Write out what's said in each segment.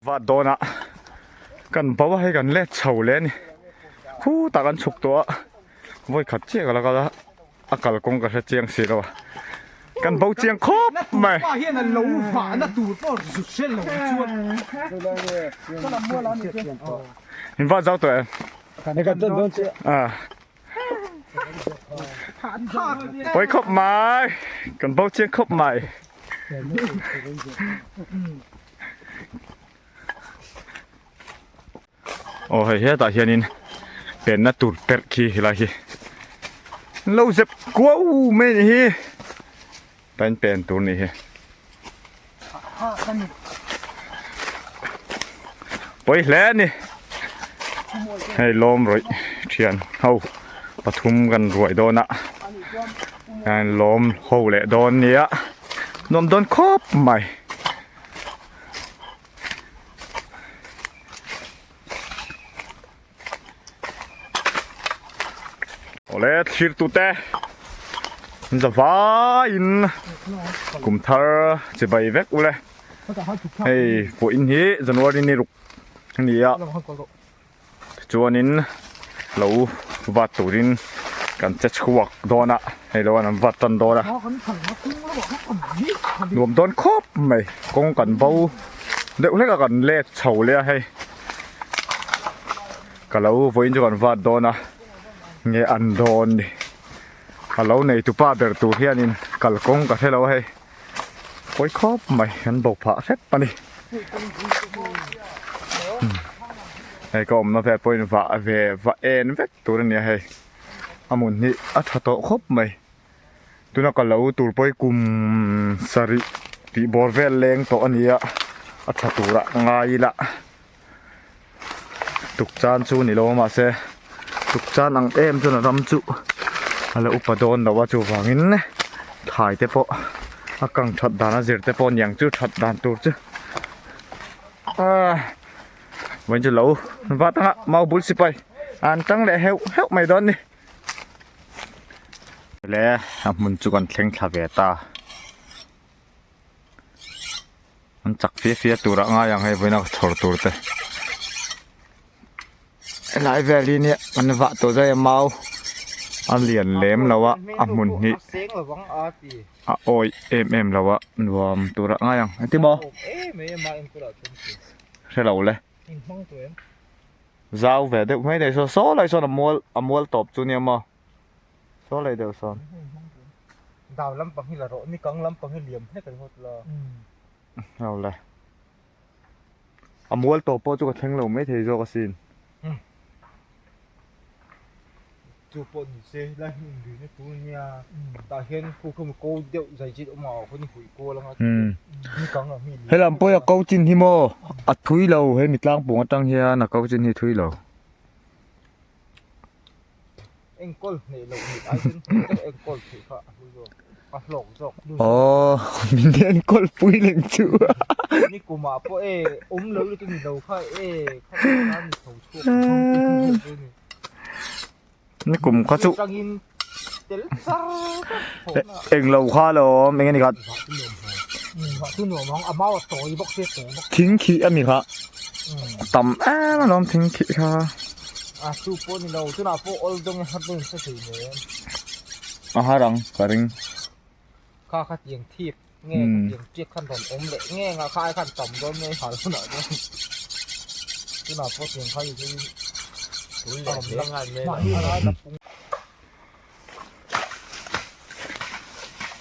Vat dawnah kan bo a hei kan let chho leh a ni khutah kan chhuk tawh a vawi khat chiah ka la kal a a kalkawng ka hre chiang si lo a kan bo chiang khawp mai. In vat zau tawh em? Ah. Pawi khawp mai kan bo chiang khawp mai. Aw hei hetah hianin penna tur perh khi helai hi lo zep kuau mai a nih hi tain pen tur a nih hi pawi hle a ni hei lawm rawih thian ho pathum kan ruai dawn a lawm ho leh dawn nia nuam dawn khawp mai. Awle thlir tute zavaiin kum thar chibai vek ule hei pawhin hi January ni ruk a ni a chuanin lo vat turin kan che chhuak dawn a hei lo an vat tan dawn a nuam dawn khawp mai kawng kan bo deuh hlek a kan let chho leh a hei ka lo vawiin chu kan vat dawn a nge an dawn ni a lo nei tupa ber tur hianin kalkawng ka hre lo a hei pawi khawp mai an bo phah hrep a ni hei ka awmna vel pawhin vah ve vah en vek tur a ni a hei a hmun hi a tha tawh khawp mai tuna ka lo tur pawh hi kum sarih tih bawr vel leng tawh a ni a a tha turah ka ngai ila tukchan chu ni lo a mahse tukchan ang em chuan a ram chu a la upa dawn lo a chuvangin thlai te pawh a kang that dan a zir te pawh niang chu that dan tur chu ahh vawiin chu lo vat anga mau bul sipai an tang leh heuh heuh mai dawn a ni. Le a hmun chu kan thleng thla ve ta. An chak fia fia tur ah ngai ang hei vawiin a chhawr tur te. Helai vel hi nia kan vah tawh zai a mau a lian lem lo a a hmun hi a awih em em lo a nuam tur ah ngai ang engtin maw hre lo le. Zau ve deuh mai nei saw saw lai sawn a mual a mual tawp chu nia maw. Saw lei deuh sawn. Dau lampang hi la rawh ni kang lampang hi liam hlek ringawt la. Ho le. A mual tawp pawh chu ka thleng lo mai thei zawk asin. Chu pawh ni se helai hi inri na tur ania tah hian khu khu ko deuh zai chit awm a khaw ni hui kual anga ni kang ang hi. Helam pawh a ko chin hi maw a thui lo he mi tlangpung atang hian a ko chin hi thui lo. Enkawl hneh loh nih ai chuan hneh deuh enkawl theih kha a hlu zawk, a hlawk zawk. Aw, min enkawl pui leng chu. Ni kumah pawh e, awm lo lutuk ni lo kha e, kha kha ni tho chhuak ang chu ni. Ni kum kha chu. Tangin tel char char tho na. Eng lo kha lawm, eng a ni kha. Vah chu nuam ang, a mau a tawi bawk sia tawi bawk. Thing khih a mi kha. Tam em alawm thing khih kha. A chu pawh ni lo, tunah pawh awl dawng in har dawn in hre thei mai. A har ang ka ring. Kha kha tiang thip nge kha tiang tiak khan rawn awm leh nge nga kha ai khan tam dawn mai hal hunah chuan. Tunah pawh tiang kha hi chu a awm la ngai mai la.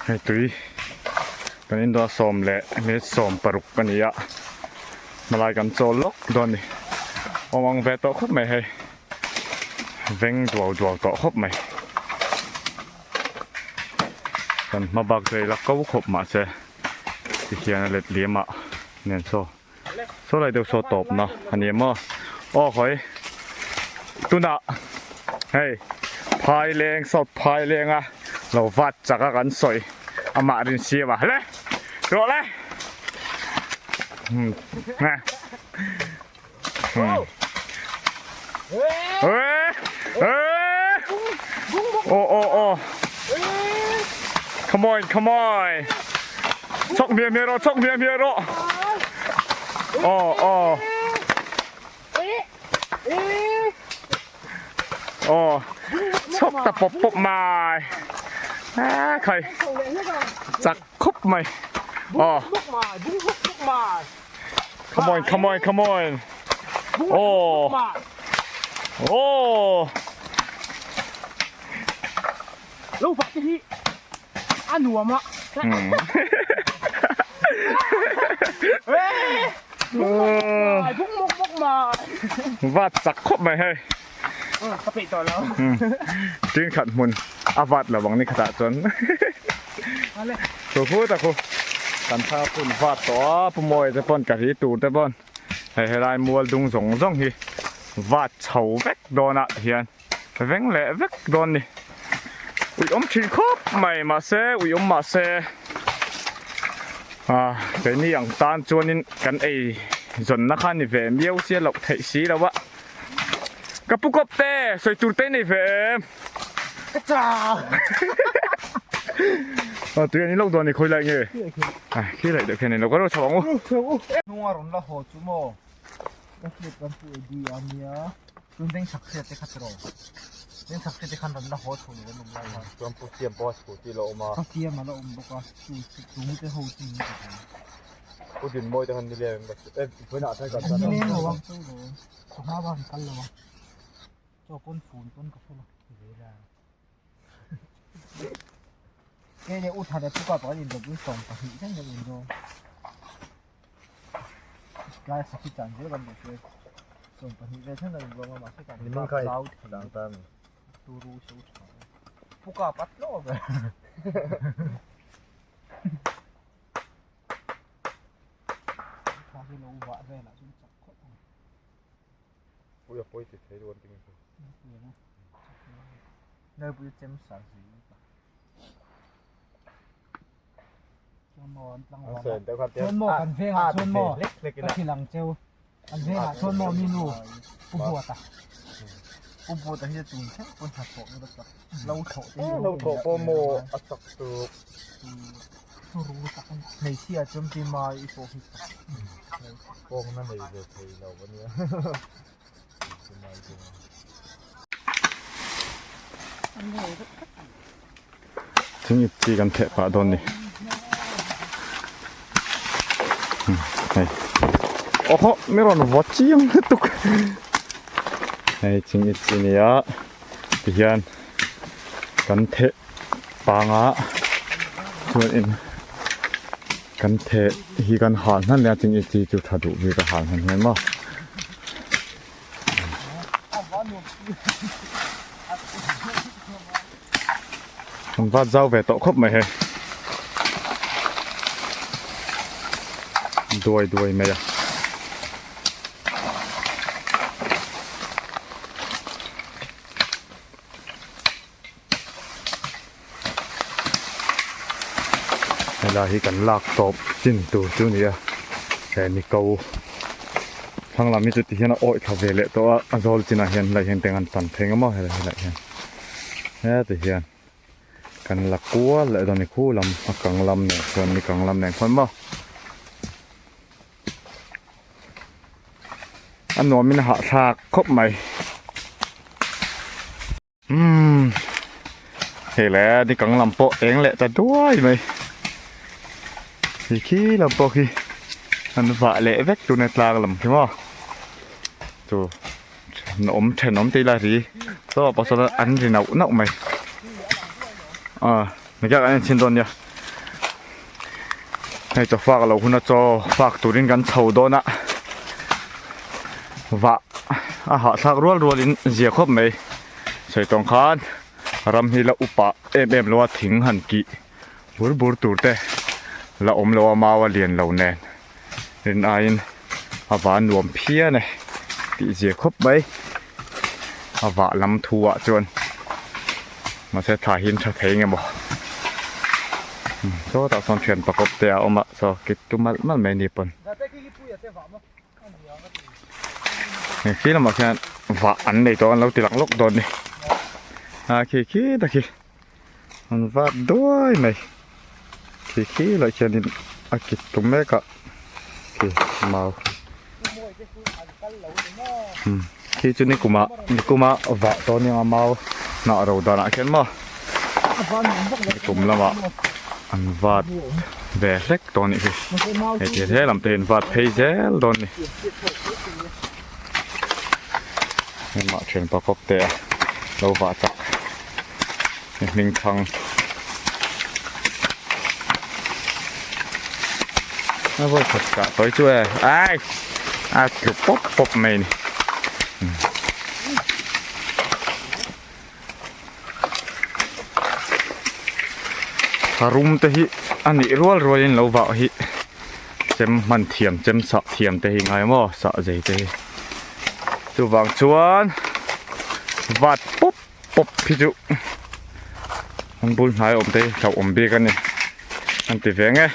Hei tui kan indawn a sawm leh minute 16 a ni a hmalai kan chawl lawk dawn a ni awm ang ve tawh khawp mai hei veng duau duau tawh khawp mai kan hma bak zai la ko khawp mahse tikhian a let liam ah nen saw saw lai deuh saw tawp na a ni maw aw hawi tunah hei phai leng sawt phai leng a lo vat chak a kan sawi amah rin siam a le rawh le aw aw aw come on come on chawk hmiah hmiah rawh chawk hmiah hmiah rawh. Aw aw. Aw chhawk ta pawp pawp mai. A khai chak khawp mai. Aw. Come on come on come on. Aw. Aw. Lo vah te hi a nuam a. Vat chak khawp mai hei. Ka peih tawh lo. Tin khat hmun a vat lo ang ni khatah chuan. Thu khu ta khu. Kan thla phun vat tawh a pu mawi te pawn ka ri tur te pawn hei helai mual dung zawng zawng hi vat chho vek dawnah hian. Veng leh vek dawn ni. Ui awm thin khawp mai mahse ui awm mahse ah keini ang tan chuanin kan ei zawnna kha ni ve miau sia loh theih si lo a. Ka pu kawp te sawi tur te nei ve em? Ka chau. Ah tui an in lawk dawn ni khawi lai nge? Ah khi laih deuh khian in lo ka ro chho ang u. Hnunga rawn la haw chu maw? Ka hriat kan pu Eddie a nia. Tun veng chhak hriat te kha chu rawh. Veng chhak hriat te khan rawn la haw chho lo an awm lai khan. Chuan pu siam pawh a chhu tih la awm a. Pu siam a la awm bawk a, chu chung te ho chu min ti thei. Pu Dinmawi te khan ni lem e vawiinah chuan kan Ni lem lo a, ka hma bak an kal lo a. Chaw pawn fun pawn ka hre lo. Ke leh u thana chu ka pakhat in 12 thleng kan in zawng. Tlai sakhi chan zel kan duh se. 12 vel thleng kan in zawng a mahse kan Nimin kha i dang ta mi. Turu se u tha. Puka pat lo ber. Tha se lo vah velah chuan chak khawp ang. Puia pawi ti thei duh an ti nge. Naupui chem sa zi ta. Chuan maw an tlangval a. Chuan maw kan vengah chuan maw ka thil ang cheu. Kan vengah chuan maw mi nu Pu Buata. Pu Buata hi chu tum thleng pawn hnathawh na tak lo thawh te hi Lo thawh pawh maw a chak tuk. Turu tak a ni. Hmeichhia chuan pi mai i pawh hi chak. Kawng na nei ve thei lo a nia. Thing ip chi kan theh pah dawn ni hei awhaw mi rawn vaw chiang lutuk hei thing ip chi nia tihian kan theh panga chuanin kan theh hi kan hal hman nia thing ip chi chu tha duh bik a hal hman hian maw. An vat zau ve tawh khawp mai hei. Duai duai mai a. Helai hi kan lak tawp chin tur chu a ni a he ni ko thlang lam hi chu ti hian a awih thla ve leh tawh a a zawl chinah hian helai hian teng an tan phei ngam a helai helai hian heti hian kan la kual leh dawn a ni khu lam a kang lam nen khuan ni kang lam nen khuan maw a nuamin a hahthlak khawp mai. Umm hei le ni kang lam pawh eng leh ta duai mai hei khi lam pawh khi an vah leh vek tuna tlang lam khi maw chu an awm thenawm te ila ri saw ah pawh sawn an ri nauh nauh mai ah nikak an enchhin dawn nia hei chaw fak lo hun a chaw fak turin kan chho dawn a vah a hahthlak rual rualin zia khawp mai sawi tawng khan ram hi la upa em em lo a thing han kih bur bur tur te la awm lo a mau a lian lo nen rin aiin a van nuam phian e tih zia khawp mai a vah lam thu ah chuan mahse thla hi an tha thei nge maw sawtah sawn thian pakawp te a awm a saw kit tu malh malh mai a ni pawn. Khi lamah khian vah an nei tawh an lo ti lang lawk dawn ni a khi khi ta khi an vat duai mai khi khi lah khianin a kit tum mek a khi mau. Khi chu nikuma nikuma vah tawh nia mau hnah ro danah khian maw nikum lamah an vat ve hlek tawh a nih hi hei ti hle lam te hi an vat phei zel dawn a ni hengah thianpa kawp te a lo vah chak hming thang a vawi khat kah tawi chu e ai a tlu pawp pawp mai a ni tharum te hi a nih rual rual in lo vah hi chem hman thiam chem sah thiam te hi ngai maw sah zei te hi chuvang chuan vat pawp pawp hi chu an bul hnai awm te hi hlauhawm bik a ni an ti ve nge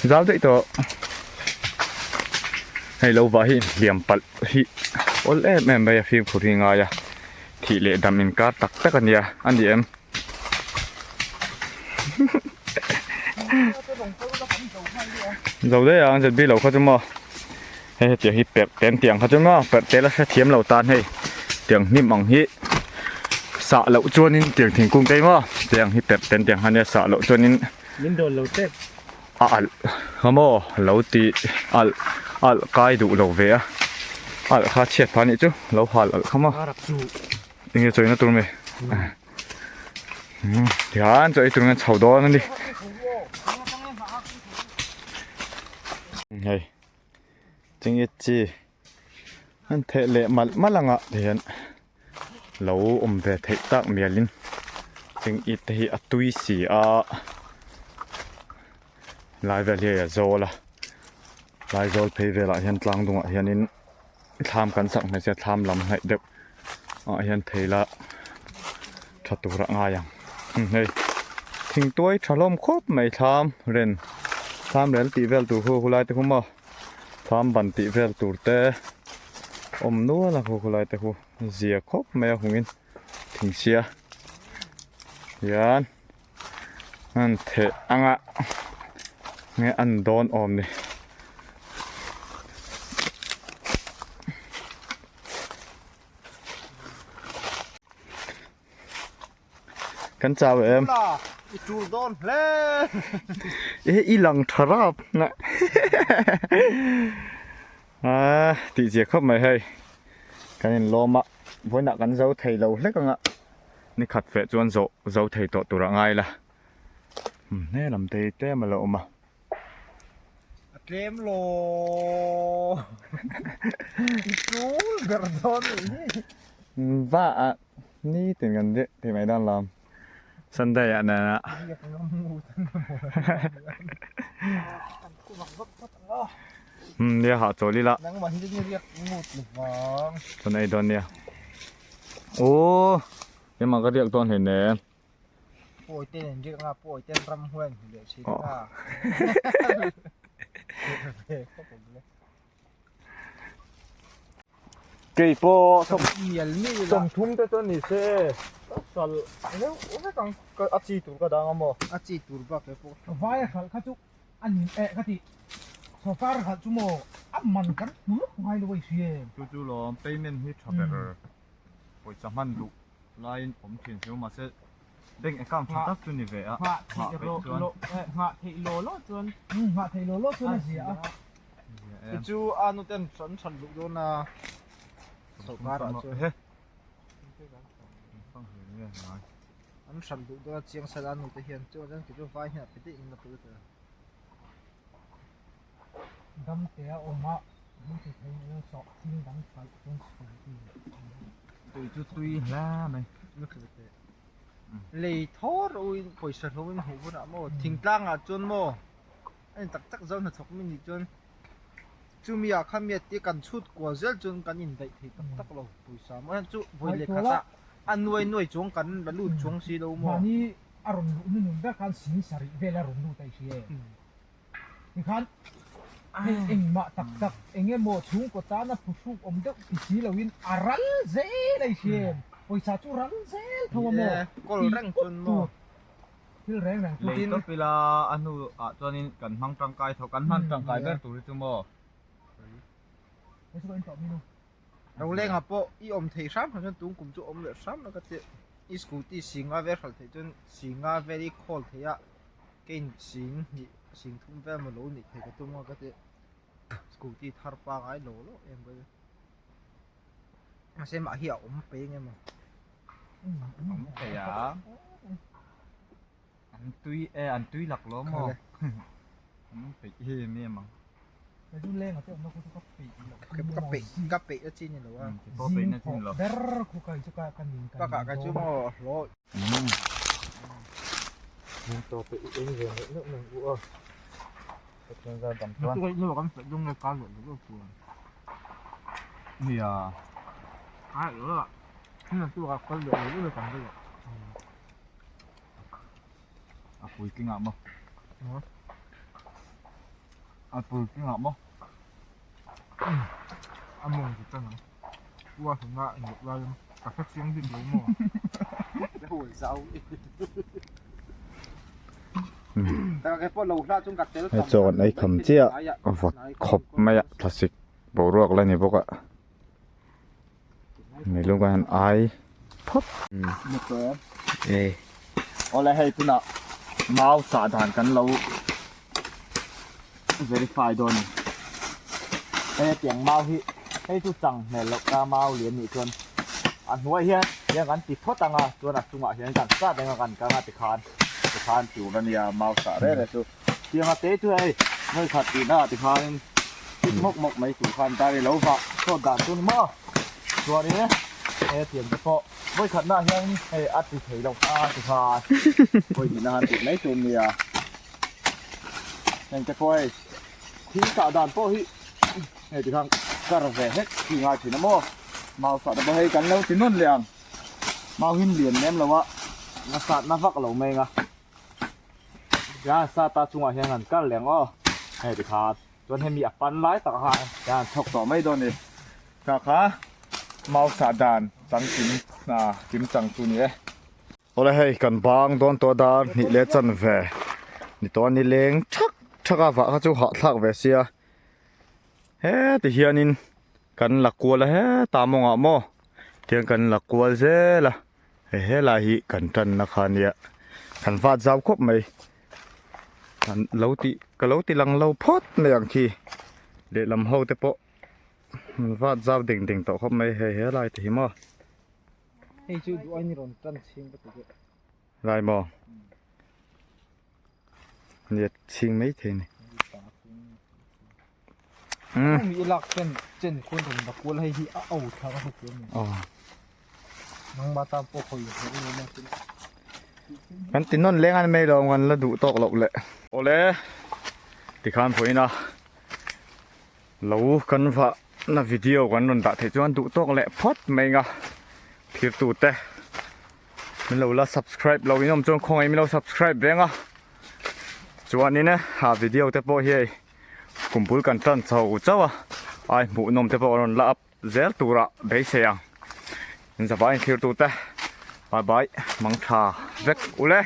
zal daih tawh hei lo vah hi hliam palh hi awl em em mai a fimkhur hi ngai a thih leh dam inkar tak tak a nia a ni em. Zo daih ang zet bik lo kha chu maw hei hetiang hi perh te an tih ang kha chu maw perh te la hrethiam lo tan hei tiang hnim ang hi sah loh chuanin tiang thingkung te hi maw tiang hi perh te an tih ang kha nia sah loh chuanin min dawn lo tep a alh kha maw lo ti alh alh kai duh lo ve a alh kha chhiat phah a nih chu lo hal alh kha maw enge chawina tur mai. Tihian chaw ei tur hian chho dawn a ni hei chingit chi an theh leh malh malh ang a tihian lo awm ve theih tak mialin chingit te hi a tui si a lai vel hi a zawl a lai zawl phei velah hian tlang dungah hianin thlam kan sak hmeichhia thlam lam hnaih deuh ah hian thei la tha tur a ngai ang hei thingtuai tha hlawm khawp mai thlam ren thlam rel tih vel tur hu khulai te khu maw thlam ban tih vel tur te awm nual a khu khulai te khu zia khawp mai a hungin thingsia hian an theh anga nge an dawn awm ni. Kan chau em? I tul dawn hle. E i lang tha rap na. A tih zia khawp mai hei. Kan in lawm a, vawiinah kan zo thei lo hlek anga ni khat feh chuan zawh zo thei tawh tur a ngai la. Hne lam te hi tlem a lo awm a. A tlem lo. I tul ber dawn nih hi. Va a ni tin kan deh tih mai dan lam. Sunday ah nen a. Nia hah chawl ila. Chuan ei dawn nia. Aw ema ka riak dawn hleinem. Pawi te nen riak anga pawi ten ram huan hmu leh thin a. Kei pawh sawmthum te chuan ni se sal deuh vek ang a chi tur ka dang a maw a chi tur bak e pawh vai a hralh kha chu a nin eh ka ti sawrkar hralh chu maw a man kan hmu lawk ngai lo a i hria em chu chu lawm payment hi tha ber pawisa hman duh laiin awm thin chu mahse bank account tha tak chu ni ve a nghah theih law nghah theih law law chuan nghah theih law law chuan a zia a. Ti chu a nu ten an that luh dawn a sawrkar ah chuan an that luh dawn a chiang sal a nu te hian chuan chuan keichu vai hian a pe daih in a pe ta dam te a awm a an ti thei in sawh thing dang palh chuan chhun tui chu tui hle mai lei thawr uin pawisa hlawm in hmuh hunah maw thingtlang ah chuan maw A ni tak tak zo hnathawk mi nih chuan chumi ah khan mi a tia kan chhut kual zel chuan kan indaih thei tak tak lo pawisa maw hian chu vawi leh khat ah a nuai nuai chuang kan la lut chuang si lo maw. Mahni a rawn luh hnu nun ber khan sing sarih vel a rawn lut a i hria em? Tikhan hei engmah tak tak eng emaw chhungkaw tana phuhruk awm deuh ti si loin a ral zel a i hria em? Pawisa chu ral zel tho a maw? Kawl reng chuan maw? Thil reng reng chu. Lei tawp ila a hnu ah chuanin kan hmang tangkai tho, kan hman tangkai ber tur hi chu maw. Rolenga pawh i awm thei hram hram chuan tun kum chu awm leh hram la ka ti. I scooty singa vel hralh theih chuan singa vel i khawl thei a, kein sing hnih sing thum vel maw lo nih thei ka tum a ka ti. Scooty thar pangai lo lo em ka ti. Mahse mah hi a awm peng emaw. Awm thei a. An tui e an tui lak lo maw? An peih hi mi em ang. Ka peih ka peih na chi ni lo a. Pawh peih na chi ni lo. Bakah ka chu maw hlawh. Nia. A puitling ah maw? A puitling ah maw? A mawng chu tan ang. Ua hna a inlawh lai in ka hre chiang bik lo maw? Hei chaw kan ei kham chiah a vawt khawp mai a thlasik boruak la ni bawk a meilung khan ai phawt. Awle hei tunah mau sah dan kan lo verify dawn a ni. Hei hetiang mau hi hei chu chang hmel loh ta mau lian nih chuan a hnuai hian hian kan ti phawt ang a chuan a chungah hian kan sat eng a kan kang a tikhan tikhan tur a nia mau sah reng reng chu. Tianga te chu hei ngawi khat tihna ah tikhanin thil hmawk hmawk mai tur khan dar i lo vah sawt dan chu ni maw chuanin he tiang te pawh vawi khatna ah hian hei a ti thei lo a tikhan vawi hnihna han tih mai tur nia heng te pawh hei thil sah dan pawh hi hei tikhan kar ve hlek khi ngai thin a maw mau sah te pawh hei kan lo ti nawn leh ang mau hin lian lem lo a na sat na vak lo mai ang a. Hian sata chungah hian an kal leh ang aw hei tikhan chuan hemi a pan lai tak khan hian an chhawk tawh mai dawn a ni kha kha mau sah dan chang kim hna kim chang chu ni e. Awle hei kan bang dawn tawh dar hnih leh chan ve ni tawh a ni leng thak thak a vah kha chu hahthlak ve sia heti hianin kan la kual a heta mawngah maw tiang kan la kual zel a. Hei helai hi kan tanna kha nia kan vat zau khawp mai kan lo tih ka lo ti lang lo phawt mai ang khi lehlam ho te pawh an vat zau ding ding tawh khawp mai hei helai te hi maw. Hei chu duh aiin i rawn tan chhing ka ti deuh. Lai maw? Nia chhing mai thei ni. Mi lak chen chen khuan rawn la kual hei hi a au thla ka hmu thiam ni. Nangma tan pawh khawi hlauh lo mai chu. Kan ti nawn leng an mai lo kan la duh tawk loh le. Awle tikhan pawhin a lo kan vah na video kan rawn dah theih chuan duh tawk leh phawt mai nga thirtu te min lo la subscribe lo in awm chuan khawngaih min lo subscribe reng a chuanin a video te pawh hi hei Kum bul kan tan chho chauh a, ai hmuhnawm te pawh a rawn la up zel turah beisei ang. In zavai in thlir tute bye bye mangtha vek ule.